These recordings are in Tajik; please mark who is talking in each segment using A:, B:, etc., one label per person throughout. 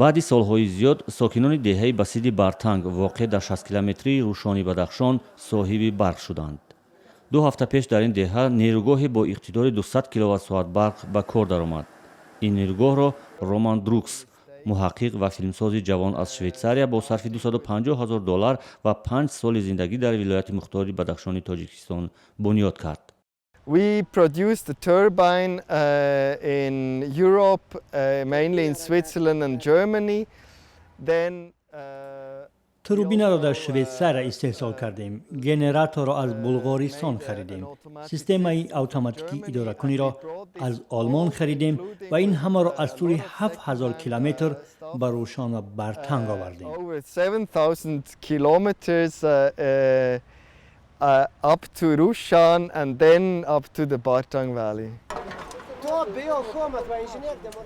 A: Баъди солҳои зиёд сокинони деҳаи Басиди Бартанг, воқеъ дар 60-километрии Рӯшони Бадахшон, соҳиби барқ шуданд. 2 ҳафта пеш дар ин деҳа нерӯгоҳе бо иқтидори 200 киловатт-соат барқ ба кор даромад. Ин нерӯгоҳро Роман Друкс, муҳаққиқ ва филмсози ҷавон аз Швейтсария, бо сарфи 250 ҳазор доллар ва 5 соли зиндагӣ дар вилояти мухтори Бадахшони Тоҷикистон бунёд кард.
B: We produced the turbine in Europe, mainly in Switzerland and Germany. Then
C: Турбинаро дар Швейтсария истеҳсол кардем, генераторро аз Булғористон харидем, системаи автоматикии идоракуниро аз Олмон харидем ва ин ҳамаро аз тӯли 7000 километр ба Рӯшон ва Бартанг овардем.
B: Over 7,000 kilometers up to Rushan and then up to the Bartang Valley.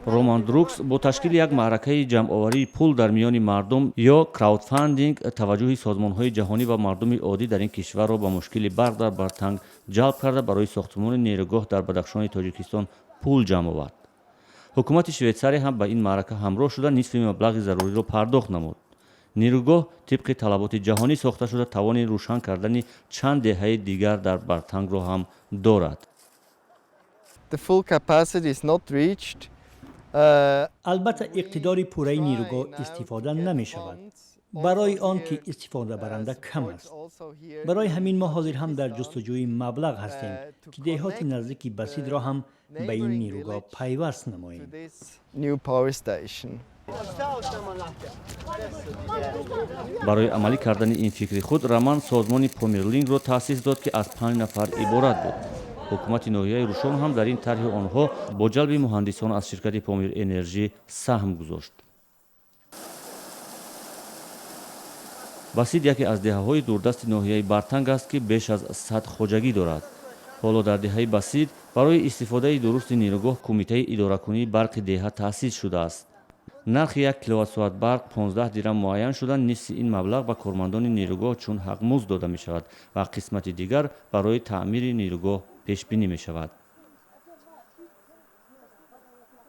A: Роман Друкс бо ташкили як маъракаи ҷамъоварии пул дар миёни мардум ё краудфандинг таваҷҷӯҳи созмонҳои ҷаҳонӣ ва мардуми оддӣ дар ин кишварро ба мушкили барқ дар Бартанг ҷалб карда, барои сохтмони нерӯгоҳ дар Бадахшони Тоҷикистон пул ҷамъ овард. Ҳукумати Швейтсария ҳам ба ин маърака ҳамроҳ шуда, нисфи маблағи заруриро пардохт намуд. Нерӯгоҳ тибқи талаботи ҷаҳонӣ сохта шуда, тавони рӯшан кардани чанд деҳаи дигар дар Бартангро ҳам дорад.
B: The full capacity is not reached.
C: Албатта, иқтидори пурраи нерӯгоҳ истифода намешавад, барои он ки истифодабаранда кам аст. Барои ҳамин мо ҳозир ҳам дар ҷустуҷӯи маблағ ҳастем, ки деҳоти наздики Басидро ҳам ба ин нерӯгоҳ пайваст намоем.
B: This new power station.
A: Барои амалӣ кардани ин фикри худ Роман созмони Помирлингро таъсис дод, ки аз панҷ нафар иборат буд. Ҳукумати ноҳияи Рӯшон ҳам дар ин тарҳи онҳо бо ҷалби муҳандисон аз ширкати Помир Энержӣ саҳм гузошт. Басид яке аз деҳаҳои дурдасти ноҳияи Бартанг аст, ки беш аз 100 хоҷагӣ дорад. Ҳоло дар деҳаи Басид барои истифодаи дурусти нерӯгоҳ кумитаи идоракунии барқи деҳа таъсис шудааст. Нархи 1 киловатт-соат барқ 15 дирам муайян шуда, нисфи ин маблағ ба кормандони нерӯгоҳ чун ҳақмузд дода мешавад ва қисмати дигар барои таъмири нерӯгоҳ пешбинӣ мешавад.